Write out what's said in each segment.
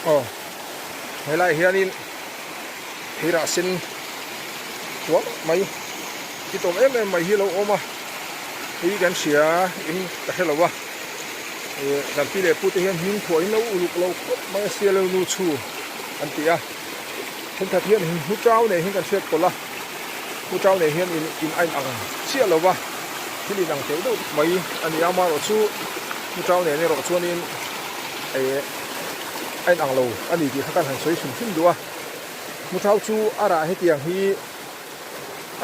Aw helaiah hianin theirah sen tuam mai itawm em em mai hi a lo awm a hei kan hria in ka hre lo a ih kan pi leh pu te hian hming phuah in lo uluk lo khawp mai a sial nu chhu an ti a thenkhat hian hmu chau nei hian kan hriat pawlh a hmu chau nei hian in in a in ang chiah lo va thil in ang teuh deuh mai a ni a amaherawhchu hmu chau nen erawh chuanin ih a in ang lo a ni tih kha kan han sawi hrim hrim duh a hmu chau chu a rah hetiang hi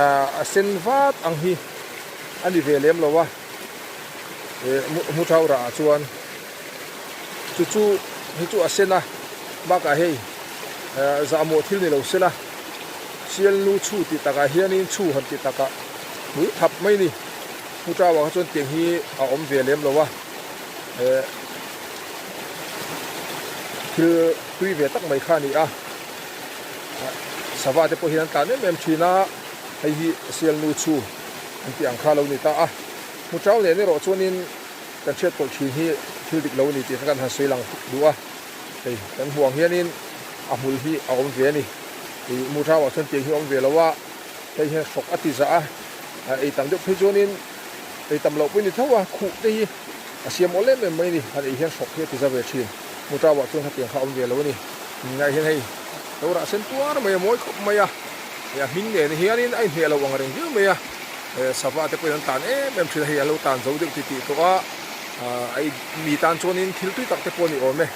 ah a sen vat ang hi a ni ve lem lo a ih hmu chau rah ah chuan chu chu hi chu a sen a bakah hei ah zahmawh thil ni lo sela sial nu chhu tih takah hianin chhu han tih takah hmui thap mai a ni hmu chau ah kha chuan tiang hi a awm ve lem lo a eh thil tui ve tak mai kha a ni a sava te pawh hian an tlan em em thin a hei hi sial nu chhu an tih ang kha a lo ni ta a hmu chau nen erawh chuanin kan hriat pawlh thin hi thil dik lo a ni tih kha kan han sawi lang duh a hei kan hmuh ang hianin a hmul hi a awm ve a ni ih hmu chau ah chuan tiang hi a awm ve lo a hei hian hrawk a ti zah a ei tam deuh phei chuanin ei tam loh pawh a ni tho a khuh te hi A siam awl em em mai a ni, han ei hian hrawk hi a ti za ve thin. Mutauah chuan khatiang kha a awm ve lo a ni. Ngai hian hei lo rah sen tuar mai a mawi khawp mai a, hei a hming nen hianin a inhmeh lo ang reng viau mai a, sava te pawhin an tan em em thin a, hei an lo tan zo deuh titih tawh a, a mi tan chuanin thil tui tak te pawh a ni awm e.